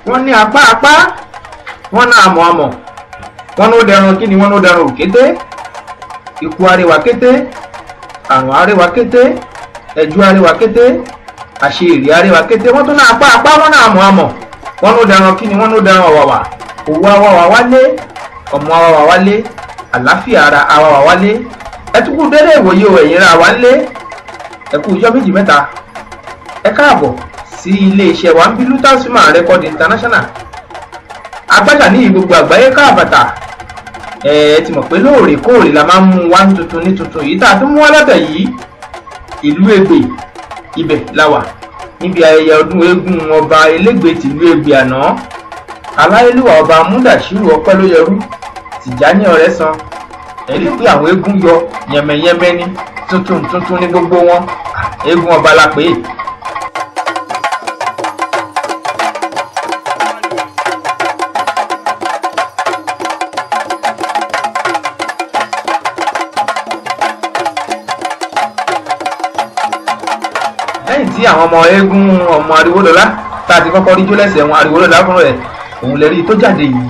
Wọ́n ní apá apá, wọ́n ná àmọ̀ àmọ̀, wọ́n ló dẹran kí ni, wọ́n ló dẹran òkété. Ikú arẹwà kété, àrùn arẹwà kété, ẹjú arẹwà kété, àṣeyìrì arẹwà kété. Wọ́n tún ná apá apá, wọ́n ná àmọ̀ àmọ̀, wọ́n ló dẹran kí ni, wọ́n ló dẹran ọ̀wàwà. Òwú awàwà wálé, ọmọ awàwà wálé, àláfíà ara awàwà wálé. Ẹ tún kú dédé ìwòye o, ẹ̀yin ra wa ńlé. Ẹ kú ijọ́ méjì mẹ́ta. Ẹ káàbọ̀ sí iléeṣẹ́ wa ń bí Lutas Film and Record International. Agbájà ní gbogbo àgbáyé káàbàtà. Ẹ ti mọ̀ pé lóòrèkóòrè la máa ń mú wá tuntun ní tuntun. Yìí tá a tún mú wá lọ́tẹ̀ yìí, ìlú Ẹ̀gbè ibẹ̀ la wà níbi ayẹyẹ ọdún eégún ọba Elégbè tìlú Ẹ̀gbè àná. Aláyélúwà ọba Múdàṣírù Ọpẹ́lóyẹrú Tìjání Ọ̀rẹ́san. Ẹ rí i pé àwọn eégún yọ yẹmẹyẹmẹ ní tuntun tuntun ní gbogbo wọn. Eégún ọba la pè é. Lẹ́yìn tí àwọn ọmọ eégún ọmọ Ariwódọlá tá a ti kọ́kọ́ rí jó lẹ́sẹ̀ wọn, Ariwódọlá fún rẹ̀ òun lè rí tó jáde yìí.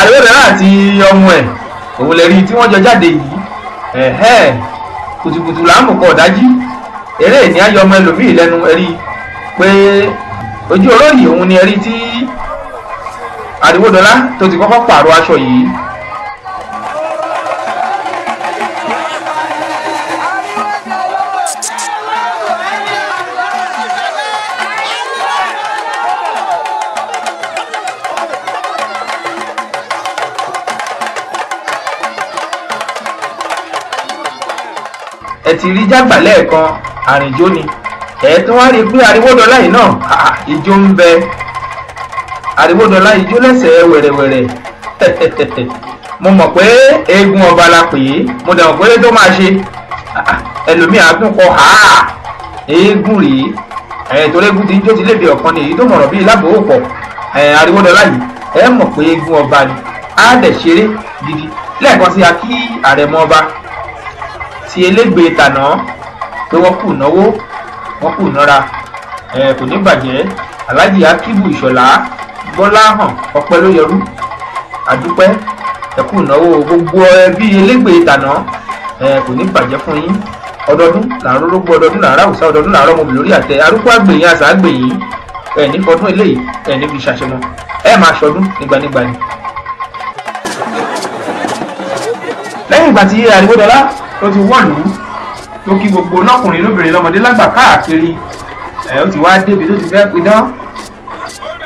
Ariwódọlá àti ọmọ ẹ̀ òun lè rí tí wọ́n jọ jáde yìí. Ẹ̀hẹ́, kùtùkùtù là ń mú kọ ọ̀dájí. Eré ní ayọ̀ ọmọ ẹlòmíì lẹ́nu. Ẹ̀rí pé ojú olóyè òun ni ẹ̀rí tí Ariwódọlá tó ti kọ́kọ́ pààrọ̀ aṣọ yìí. Ẹ ti rí jágbà lẹ́ẹ̀kan, àrìnjó ni. Ẹ tún wá rí i pé Ariwódọlá yìí náà ijó ń bẹ. Ariwódọlá ijó lẹ́sẹ̀ wẹ̀rẹ̀wẹ̀rẹ̀. Mo mọ̀ pé eégún ọba la pè é, mo dẹ̀ mọ̀ pé tó máa ṣe ẹlòmíì àtúnkọ eégún rèé. Ẹ torí eégún ti ń jó ti lébi ọ̀kan ni èyí tó mọ̀rọ̀ bíi lábòó pọ̀. Ariwódọlá yìí ẹ mọ̀ pé eégún ọba ni, á dẹ̀ ṣeré gidi. Lẹ́ẹ̀kan sí a kí àrẹ̀mọ ọba ti Elégbè tàná pé wọ́n kù náwó, wọ́n kù nára. Kò ní bàjẹ́. Alhaji Akibu Ìṣọ̀lá Gbọ́láhàn Ọpẹ́lóyẹrú, àdúpẹ́, ẹ kù náwó gbogbo ẹbí Elégbè tàná. Kò ní bàjẹ́ fún yín. Ọdọọdún là ń rórógbó, ọdọọdún là ń ráwùsá, ọdọọdún là ń rọmọbì lórí àtẹ. Arúgbó àgbèyìn, àṣà àgbèyìn. Ẹ ní fọdún eléyìí, ẹ ní fi ṣàṣemọ. Ẹ máa ṣọdún nígbànígbà ni. Lẹ́yìn ìgbà tí Ariwódọlá tó ti wọ̀lú tó kí gbogbo lọ́kùnrin lóbìnrin lọ́mọdé lágbà káàkiri, ẹ ó ti wá débi tó ti fẹ́ pidán.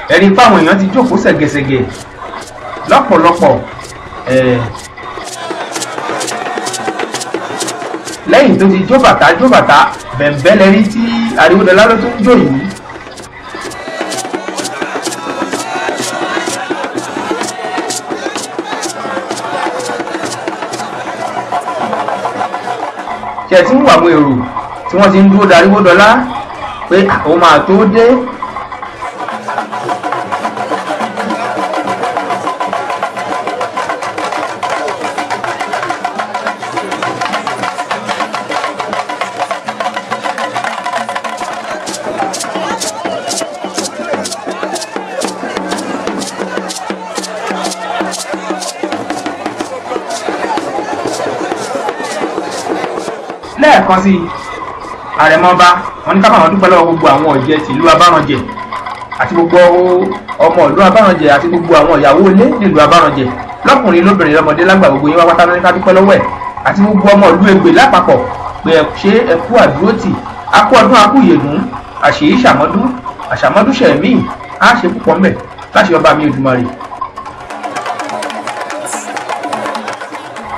Ẹ̀rí fáwọn èèyàn ti jókòó ṣẹ̀gẹ̀ṣẹ̀gẹ̀ lọ́pọ̀lọpọ̀. Lẹ́yìn tó ti jó bàtà jó bàtà bẹ̀m̀bẹ́ lẹ́rí tí Ariwódọlá ló tún jó yìí. Ṣe tí ń wà àwọn èrò tí wọ́n ti ń dúró Ariwódọlá pé àwọn máa tó dé. Lẹ́ẹ̀kan sí àrẹ̀mọba wọn ní ká báwọn dúpẹ́ lọ́wọ́ gbogbo àwọn ọ̀jẹ̀ tìlú Abáranjẹ àti gbogbo ọmọ ìlú Abáranjẹ àti gbogbo àwọn ìyàwó ilé nílùú Abáranjẹ, lọ́kùnrin lóbìnrin lọ́mọdé lágbà, gbogbo yín wá pátá ní ká dúpẹ́ lọ́wọ́ ẹ̀ àti gbogbo ọmọ ìlú Ẹ̀gbè lápapọ̀ pé ẹ ṣe ẹ kú àdúrótì, akú ọdún, akú ìyèdún, àṣèyí ṣàmọ́dún, àṣàmọ́dún ṣẹ̀mí á ṣe púpọ̀ ńbẹ̀ láṣẹ ọba mi Èdùmàrè.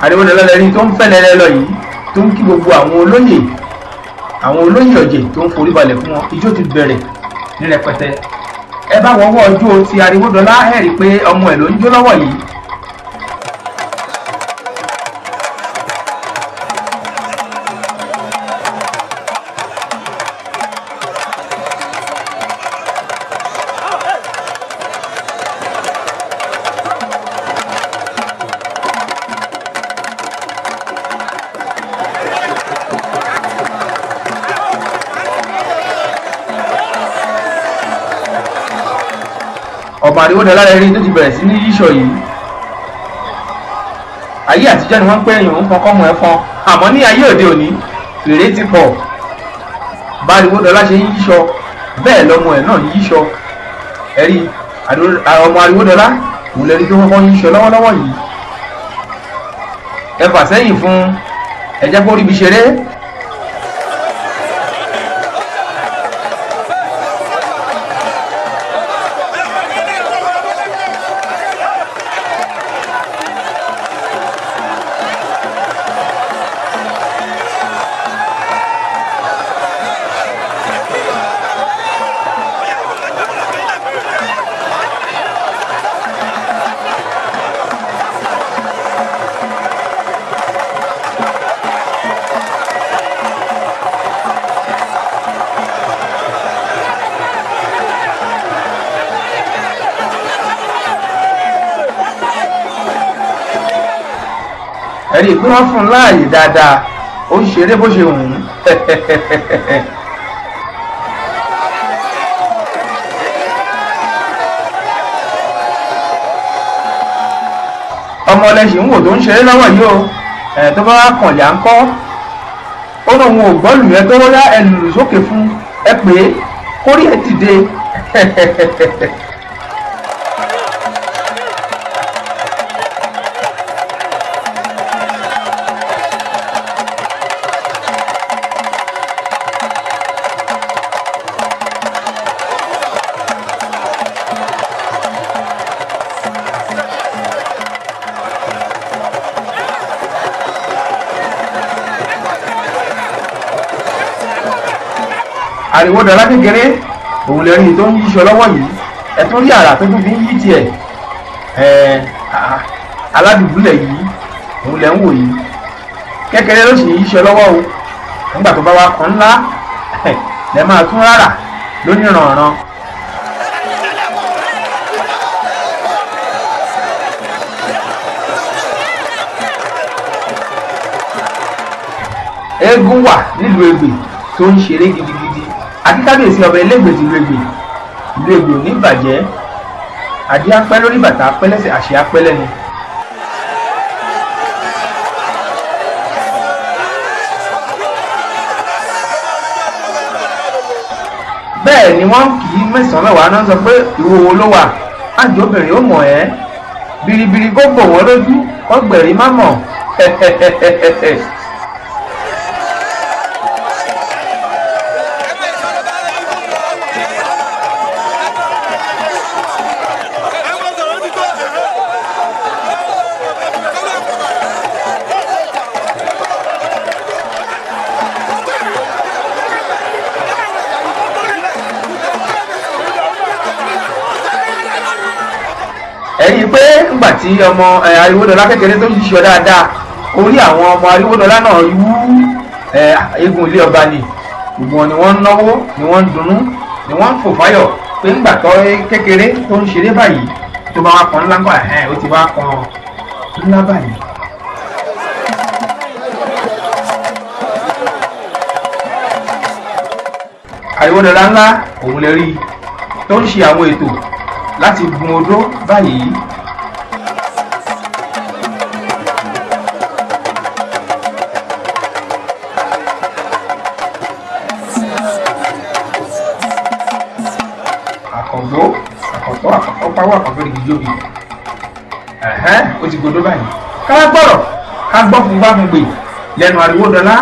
Ariwódọlá lẹ́ni tó ń fẹ́ lẹ́lẹ́ lọ yìí tó ń kí gbogbo àwọn olóyè, àwọn olóyè ọ̀jẹ̀ tó ń forí balẹ̀ fún wọn. Ijó ti bẹ̀rẹ̀ ní rẹpẹtẹ. Ẹ bá wọ́wọ́ ọjọ́ ti Ariwódọlá, ẹ rí i pé ọmọ ẹ̀ ló ń jó lọ́wọ́ yìí. Ọba Ariwódọlá rẹ rí tó ti bẹ̀rẹ̀ sí ní yíṣọ yìí. Ayé àtijọ́ ni wọ́n ń pè èèyàn ń fọn kọ́mọ ẹ̀fọn, àmọ́ ní ayé òde òní fèrè ti pọ̀. Bá Ariwódọlá ṣe ń yíṣọ bẹ́ẹ̀ lọ́mọ ẹ̀ náà ń yíṣọ. Ẹ̀rí ọmọ Ariwódọlá òun lẹ́rí tó kọ́kọ́ ń yíṣọ lọ́wọ́lọ́wọ́ yìí. Ẹ fà sẹ́yìn fún ẹ jẹ́ kó ríbi ṣeré. Ẹ̀rí pé wọ́n fún un láàyè dáadáa, ó ń ṣeré bó ṣe wù ú. Ọmọ ọlẹ́sìn ń wò tó ń ṣeré lọ́wọ́ yìí o, ẹ̀ tó bá wá kàn yà ń kọ́. Ó lóun ò gbọ́ lù yẹn tó rọ́yá, ẹ lùlù sókè fún ẹ pé kórí ẹ dìde. Ariwódọlá kékeré òun lè rí tó ń yíṣọ lọ́wọ́ yìí. Ẹ tún rí àrà tó tún fi ń yí tiẹ̀. Ẹ aládùúgbò yìí òun lè ń wò yìí, kékeré ló sì ń yíṣọ lọ́wọ́ o. Nígbà tó bá wá kan ńlá lẹ máa tún rárá lóníranran. Eégún wà nílùú Ẹ̀gbè tó ń ṣeré gidigidi. Àti kábíyèsí ọba Ẹlẹ́gbẹ̀ ti ìlú Ẹ̀gbè, ìlú Ẹ̀gbè ò ní bàjẹ́. Adé apẹ́ lórí, bàtà apẹ́ lẹ́sẹ̀, àṣẹ apẹ́ lẹ́nu. Bẹ́ẹ̀ ni wọ́n kì í mẹ́sàn-án mẹ́wàá náà sọ pé ìhòòhò ló wà, àjọ obìnrin ó mọ̀ ẹ́ biribiri kó bò wọ́n lójú kọ́gbẹ̀rí má mọ̀. Ẹ̀rí pé ńgbà tí ọmọ Ariwódọlá kékeré tó ṣiṣọ́ dáadáa, orí àwọn ọmọ Ariwódọlá náà wú. Eégún ilé ọba ni gbogbo wọn ni wọ́n ń náwó, ni wọ́n ń dunnú, ni wọ́n ń fò fáyọ̀ pé ńgbà tó kékeré tó ń ṣeré báyìí tó bá wá kan ńlá ńkọ́, ẹ̀ ó ti wá kan ńlá báyìí. Ariwódọlá ńlá òun lè rí tó ń ṣe àwọn ètò láti gun odó báyìí. Àkàngbó àkàntọ́ àkàntọ́ pawọ́ àkàntọ́ igi jóbi, ó ti godó báyìí. Ká gbọ́rọ̀ ká gbọ́ fún bá fún gbè lẹ́nu Ariwódọlá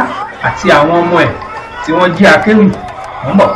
àti àwọn ọmọ ẹ̀ tí wọ́n jí akéwì. Mò ń bọ̀.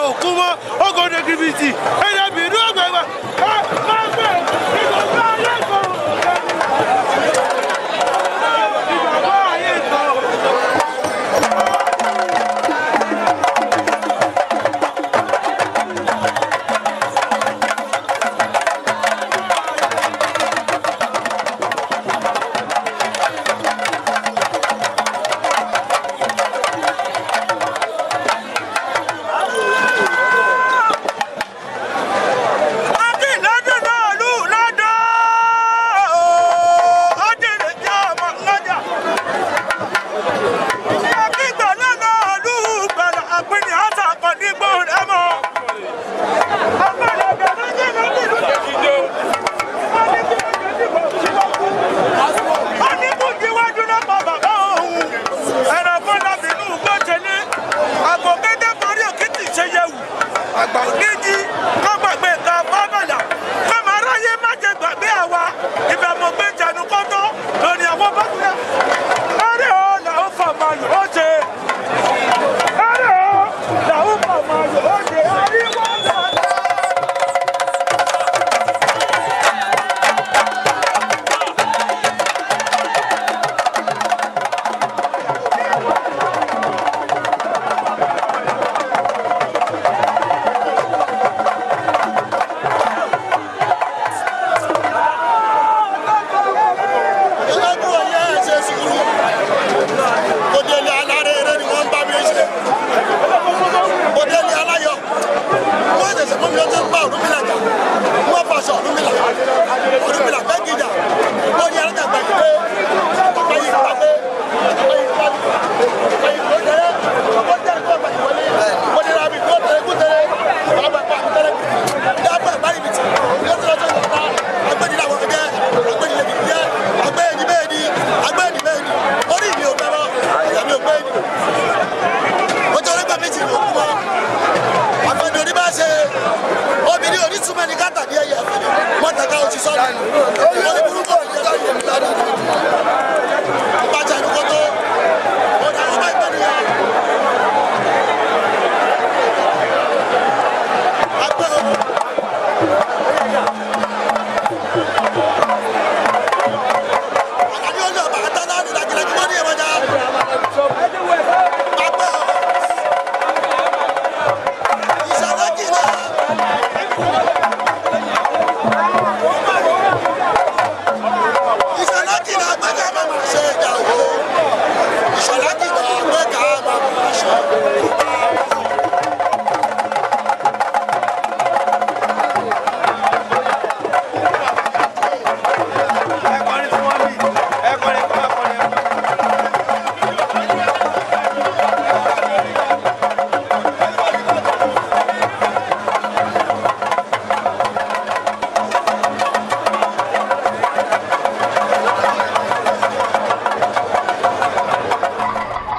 òkú mọ́ ọgọ́dẹ kìrìbìtì ẹ̀dàbìnú ọgbẹ̀gbà ẹ̀ máa gbẹ̀ ìgbàgbọ́ ayé kan. Ìgbàgbọ́ ayé kan. Àgbà ògéjì kọ́ gbàgbé nǹkan bábàlà kọ́ máa ráyé má jẹ gbàgbé àwa ìbẹ̀mọ̀ gbé jẹnu kọ́tọ́ lórí àwọn bákúrẹ́. Eré o làwọn fà máa yọ̀ ó ṣe. Eré o làwọn fà máa yọ̀ ó ṣe. Àríwá làlá. Ẹlẹ́dùn ọ̀yẹ́ ẹ̀ ṣe sùúrù. Òdèlè alárè eré ni wọ́n ń bá mi ṣe. Òdèlè aláyọ̀. Wọ́n ṣẹ̀ṣẹ̀ mú mi lọ́jọ́ ń bá Ọ̀rúnmìlà jà. Wọ́n faṣọ Ọ̀rúnmìlà. Ọ̀rúnmìlà fẹ́ gíjà. Wọ́n ní alájàgbà yìí pé àgbà yìí pa pé àgbà yìí pa àgbà yìí kò tẹ̀lé. Ó tẹ̀lé kó àgbà yìí wọlé. Wọ́n ní ra mi kó tẹ̀lé kó tẹ̀lé. Bàbá pa mi tẹ̀lé. Dábàá ìbáraẹni bìtì. Yóò tẹ̀lé ọjọ́ ìgbà. Agbẹ́ni làwọn jẹ́. Agbẹ́ni lè jẹ́. Agbẹ́ni bẹ́ẹ̀ ni. Agbẹ́ni bẹ́ẹ̀ ni. Orí mi ò bẹ̀rọ. Ìyá mi ò gbé ni. Ó jẹ́ orígbà méjì ní òkú mọ́. Àfẹnù orí bá ṣe. Obìnrin onítúmọ̀ ní káàtà ní ẹ̀yẹ àfẹnù. Mọ́tàká oṣù sọ́ọ̀nù. Orí burúkú ò ní ẹ̀yẹ àfẹnù. Ìbájà ìlú kótó. Ó ní àwọn bá ìgbẹ́ni yẹn. Agbẹ́ Àkàní ó lọ bàtà lánàá làkìlàkì mọ́ ní ẹ̀wọ̀n já. Agbẹ́ ìṣẹ̀lẹ̀ kìlọ̀. Ìṣẹ̀lẹ̀ kìlọ̀ gbẹ́gà máa ma ṣe ìjà o. Ìṣẹ̀lẹ̀ kìlọ̀ gbẹ́gà máa ma ṣe ìjà o. Ẹ̀kọ́rin tí wọ́n bì ẹ̀kọ́rin kọ́ ẹ̀kọ́rin ẹ̀kọ́rin.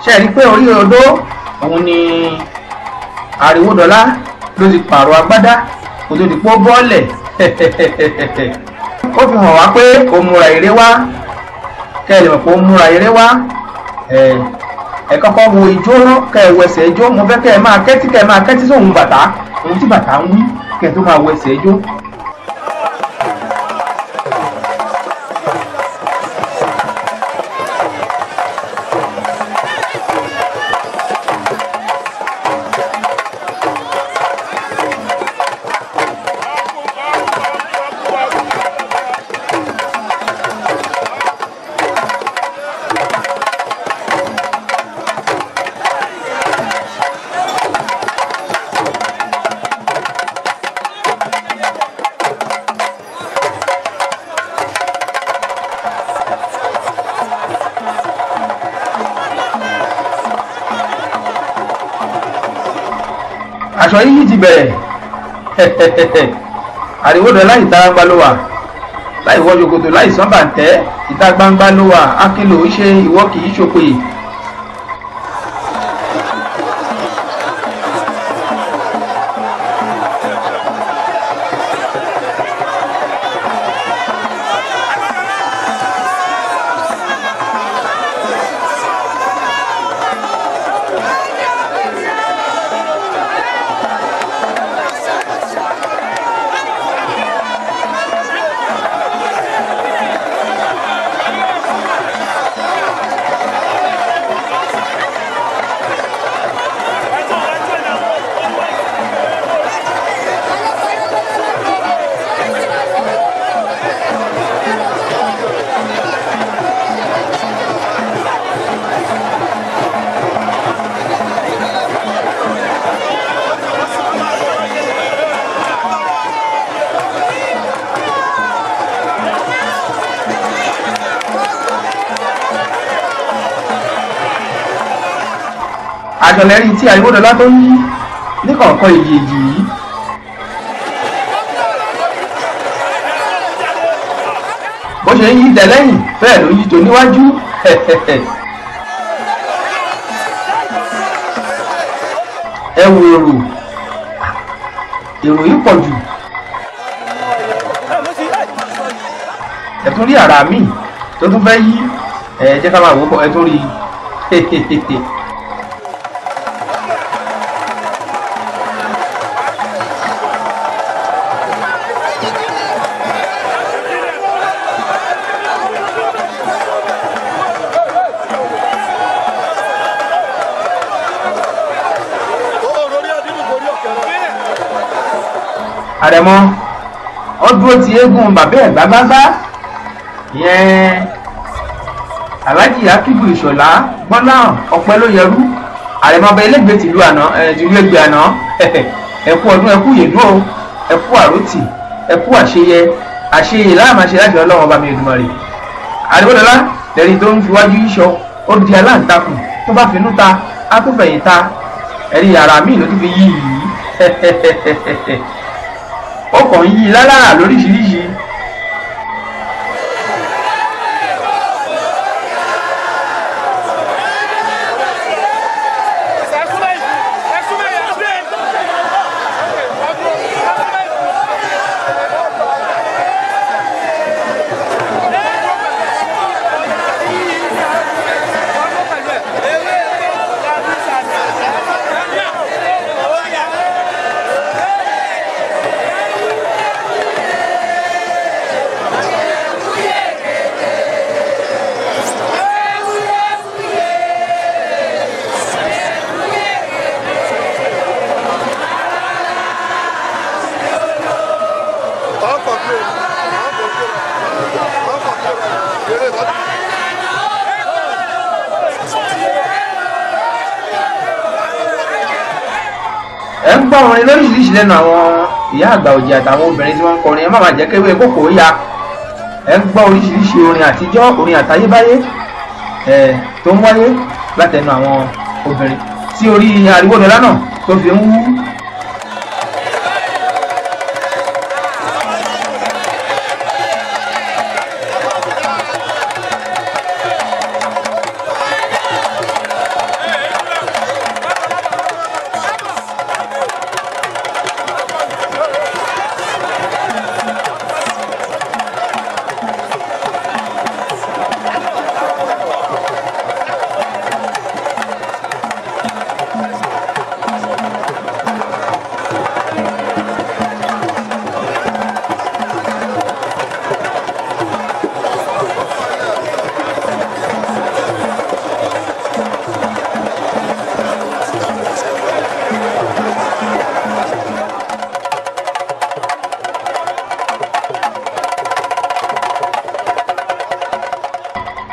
Ṣe rí i pé orí odó òun ni Àríwódọlá ló ti pààrọ̀ agbádá kó tó di pọ́ bọ́ọ̀lẹ̀. Ó fi hàn wá pé ó múra eré wá, kẹ́ ẹ lè mọ̀ pé ó múra eré wá. Ẹ kọ́kọ́ wo ijó rán, kẹ́ ẹ wẹsẹ̀ ijó. Mo fẹ́ kẹ́ ẹ máa kẹ́tí, kẹ́ ẹ máa kẹ́tí sóhun bàtà, ohun tí bàtà ń wí, kẹ́ ẹ tó máa wẹsẹ̀ ijó. Aṣọ yíyí ti bẹ̀rẹ̀. Àríwódọlá ìta gbangba ló wà, láì wọ ṣòkòtò, láì sán bàǹtẹ́, ìta gbangba ló wà. Akínlò ń ṣe ìwọ kì í ṣòpè. Àjọlẹ́rí tí Ariwódọlá tó ń yí ní kọ̀ọ̀kan èjèèjì yìí. Bó ṣe ń yí tẹ̀lẹ́yìn bẹ́ẹ̀ ló ń yí tó níwájú. Ẹ wo èrò, èrò yìí pọ̀ jù. Ẹ tún rí àrà míì tó tún fẹ́ yí, ẹ jẹ́ ká máa wò ó bọ̀, ẹ tún rí i. Àrẹ̀mọ ó dúró ti eégún bàbá ẹ̀ gbágbágbá yẹn, Alhaji Akibu Ìṣọ̀lá Gbọ́láhàn ọpẹ́ ló yẹrú. Àrẹ̀mọ ọba elégbè tìlú àná, tìlú Ẹgbẹ́ àná. Ẹkú ọdún, ẹkú yèdú o, ẹkú àròtì, ẹkú àṣeyẹ, àṣeyẹ láàmú àṣẹ láti Ọlọ́run ọba mi Èdùmàrè. Ariwódọlá lẹ́ni tó ń fiwájú yíṣọ, ó di aláǹtakùn tó bá finú ta á tó fẹ̀yìn ta. Ẹ̀rí yàrá míì ló tún fi yí yìí. Ó kàn ń yí lálára lóríṣiríṣi. Ẹ ń gbọ́ orin lóríṣiríṣi lẹ́nu àwọn ìyá àgbà òjì àtàwọn obìnrin tí wọ́n ń kọrin. Ẹ má máa jẹ́ kéwé kókó ya. Ẹ ń gbọ́ oríṣiríṣi orin àtijọ́, orin àtayébáyé tó ń wáyé látẹnu àwọn obìnrin tí orí Ariwódọlá náà tó fi ń wú.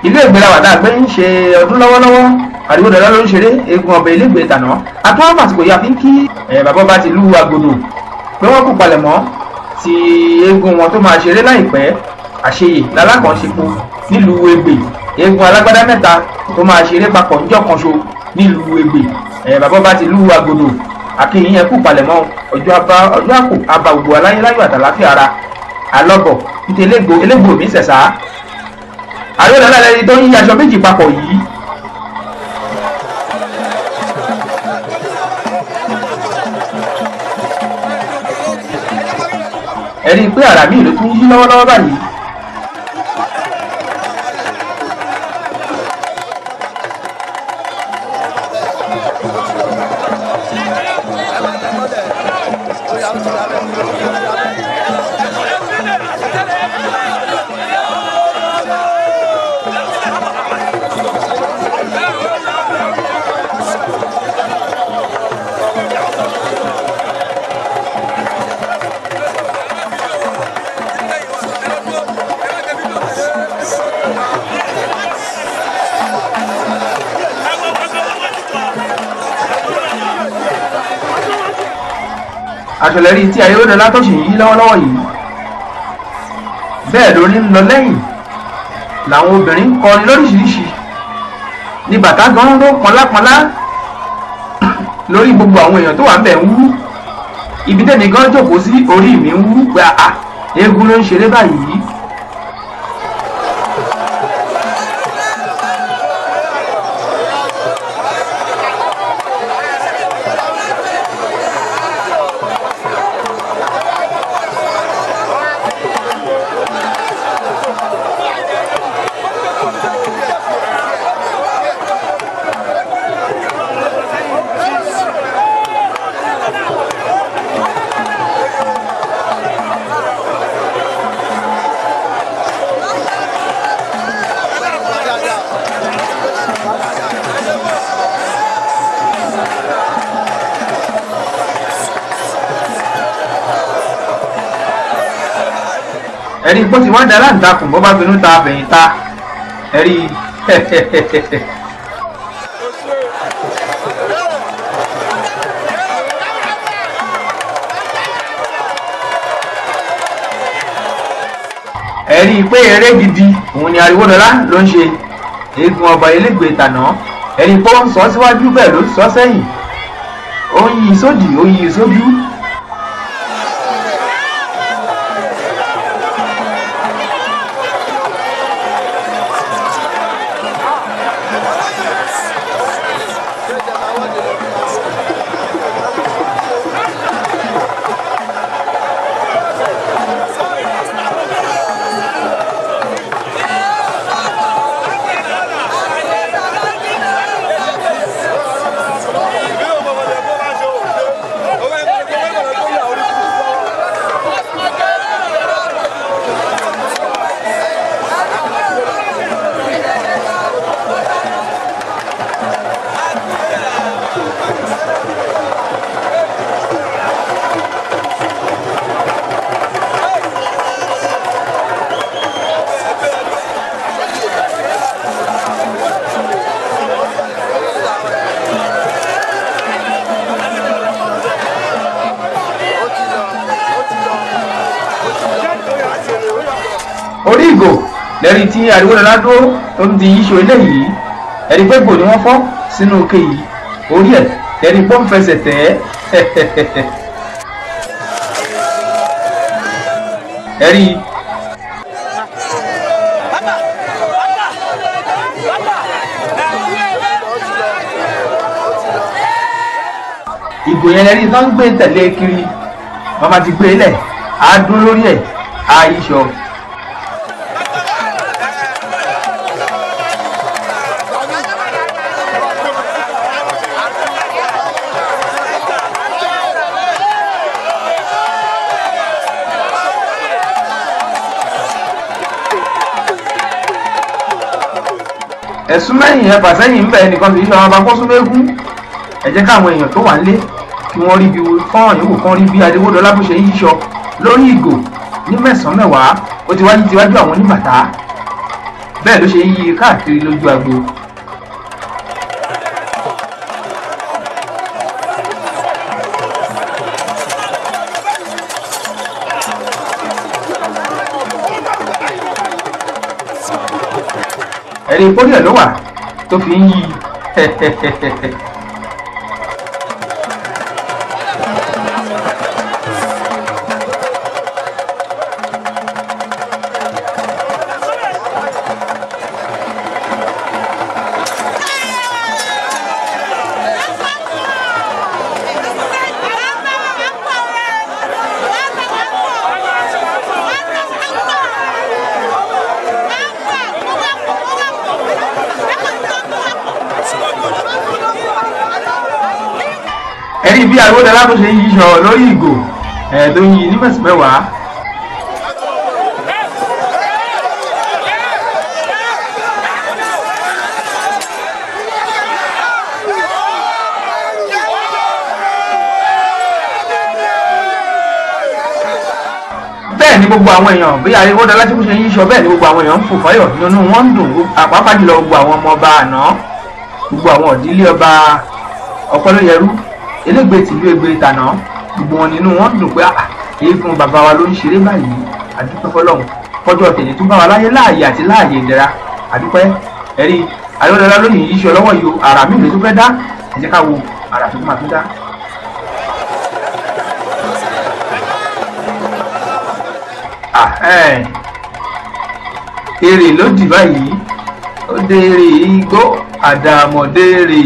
Ilé ìgbéra wà tá a gbé ń ṣe ọdún lọ́wọ́lọ́wọ́. Ariwódọlá ló ń ṣeré eégún ọbẹ̀ ilégbèé tàná. Àtúwọ́n fàsìkò yìí a fi ń kí bàbá ọba ti lú Agodo pé wọ́n kú palẹ̀mọ́ ti eégún wọn tó máa ṣeré láìpẹ́. Àṣeyè lálákànṣepo nílùú Ẹgbẹ́, eégún alágbádá mẹ́ta tó máa ṣeré papọ̀ níjọ́ kan ṣo nílùú Ẹgbẹ́. Bàbá ọba ti lú Agodo àkíyìn ẹ kú palẹ̀mọ́. Ọjọ́ àpò àbá gbogbo aláyéláyò àtàláfíà ara alọ́bọ̀ ní elégbò mi sẹ̀sà. Ariwódọlá lẹni tó ń yí aṣọ méjì papọ̀ yìí. Ẹ rí i pé àrà míì ló tún yí lọ́wọ́lọ́wọ́ báyìí. Aṣọlẹ́rí tí Ariwódọlá tó sì ń yí lọ́wọ́lọ́wọ́ yìí. Bẹ́ẹ̀ lórí ń lọ lẹ́yìn làwọn obìnrin ń kọrin lóríṣiríṣi ní bàtà gan ń ró pọnlápọnlá. Lórí gbogbo àwọn èèyàn tó wà ń bẹ̀ ń wú. Ibi tẹ́mi gan jókòó sí orí mi ń wú pé àà eégún ló ń ṣeré báyìí. Ẹ̀rí bó ti wá da láǹtakùn bó bá finú ta abẹ̀yìn ta ẹ̀rí. Ẹ̀rí pé eré gidi òun ni Ariwódọlá ló ń ṣe eégún ọba elégbè tàná. Ẹ̀rí pé ó ń sọ síwájú bẹ́ẹ̀ ló ń sọ sẹ́yìn, ó ń yí sódì ó ń yí sójú. Orí ìgò lẹ́rìí tí Ariwódọlá dúró tó ń di yíṣo eléyìí. Ẹ̀rí pé gbò ni wọ́n fọ́ sínú òkè yìí, orí ẹ̀ lẹ́rìí pọ́n fẹsẹ̀ tẹ̀ ẹ́. Ẹ̀rí ìgò yẹn lẹ́rìí tó ń gbé tẹ̀lé kiri, màmá ti gbé lẹ̀ á dún lórí ẹ̀ á yíṣọ. Ẹ̀sùn mẹ́yìn ẹ̀fà sẹ́yìn ń bẹ̀ ẹnìkan kì í ṣe ọmọ ọba kó sún mẹ́gún. Ẹ jẹ́ káwọn èèyàn tó wà nílé kí wọ́n rí bí fọ́nrán yòówù kan rí bí Ariwódọlá bó ṣe ń yíṣọ lórí ìgò ní mẹ́sàn-án mẹ́wàá. Ó ti wájú tiwájú àwọn oníbàtà bẹ́ẹ̀ ló ṣe ń yí káàkiri lójú agbo. Ẹ̀rí pórí ẹ̀ ló wà tó fi ń yí. Ẹ̀rí bí Ariwódọlá bó ṣe ń yíṣọ lórí ìgò ẹ̀ tó ń yí ní mẹ́sàn-án mẹ́wàá. Bẹ́ẹ̀ ni gbogbo àwọn èèyàn bí Ariwódọlá tí kò ṣe ń yíṣọ, bẹ́ẹ̀ ni gbogbo àwọn èèyàn ń fò fáyọ̀ nínú wọn ń dùn, àpapà jùlọ gbogbo àwọn ọmọ ọba àná, gbogbo àwọn òdílé ọba Ọpẹ́lóyẹrú elégbè tìlú Ẹ̀gbẹ́ ìtànà, gbogbo wọn nínú wọn dùn pé eégún bàbá wa ló ń ṣeré báyìí. Àdúpẹ́ fọlọ́run fọjọ́ tèmi tún bá wa láyé láàyè àti láàyè ìdẹ̀ra. Àdúpẹ́. Ẹ̀rí Ariwódọlá lónìí yíṣọ lọ́wọ́ yìí, àrà mi lè tún fẹ́ dá. Ẹ jẹ́ ká wo àrà tó máa tún dá. Èrè ló dì báyìí, ó dèrè igbó àdàmọ̀dèrè.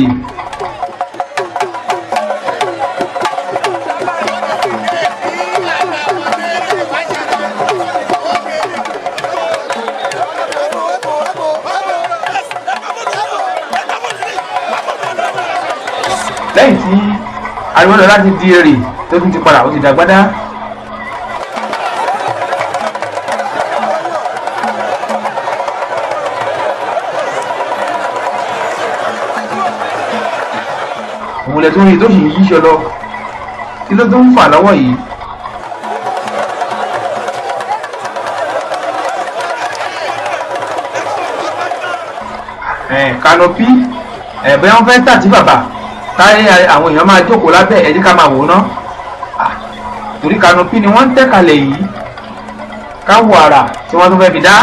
Lẹ́yìn tí Ariwódọlá ti di èrè tó tún ti padà ó ti dàgbádá. Òun lẹ tó ń rí tó sì ń yíṣọ lọ, kí ló tó ń fà lọ́wọ́ yìí? Kanopi bóyá wọ́n fẹ́ tà tí bàbá táyé àwọn èèyàn máa jókòó lábẹ́ ẹ jẹ́ ká máa wò ná, torí kanopi ni wọ́n ń tẹ́ kalẹ̀ yìí, ká wo àrà tí wọ́n tún fẹ́ fi dá.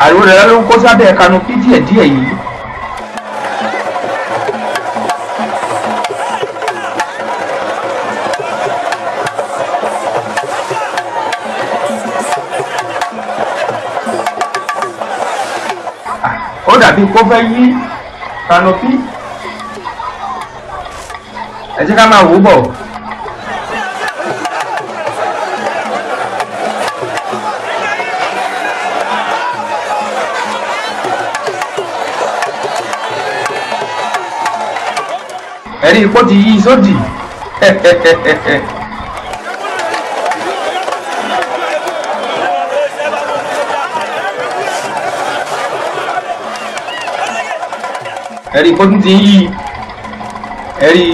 Ariwódọlá ló ń kó sábẹ́ kanopi díẹ̀díẹ̀ yìí. Ó dàbí kó fẹ́ yí kanopi, ẹ jẹ́ ká máa wò ó bọ̀. Ẹ̀rí ipò ti yí sódì. Ẹ̀rí ipò tún ti ń yí, ẹ̀rí.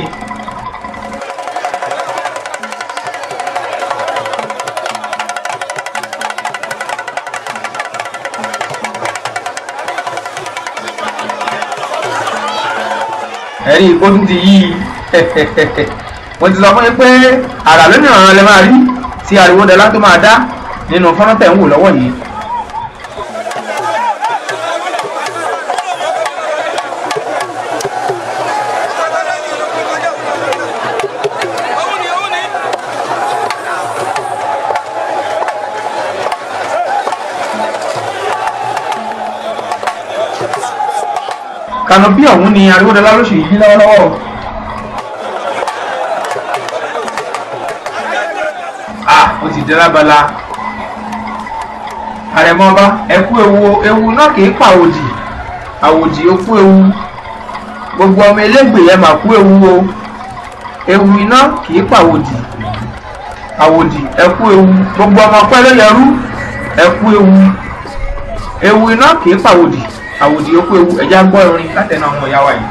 Ẹ̀rí ipò tún ti yí. Mo ti sọ fún yín pé àrà lónìí ọ̀ràn lè máa rí tí Ariwódọlá tó máa dá nínú fọ́nrán tẹ̀ ń wò lọ́wọ́ yìí. Kanopi ọ̀hún ni Ariwódọlá ló ṣì yí lọ́wọ́lọ́wọ́. Ó ti dé lábala. Àrẹ̀mọ ọba, ẹ kú ewu, ewu náà kì í pa àwòdì, àwòdì ó kú ewu. Gbogbo ọmọ elégbè ẹ mà kú ewu o. Ewu iná kì í pa àwòdì, àwòdì ẹ kú ewu. Gbogbo ọmọ pẹ́ ló yẹrú, ẹ kú ewu. Ewu iná kì í pa àwòdì, àwòdì ó kú ewu. Ẹ̀já gbọ́ orin látẹnu àwọn ìyá wa yìí.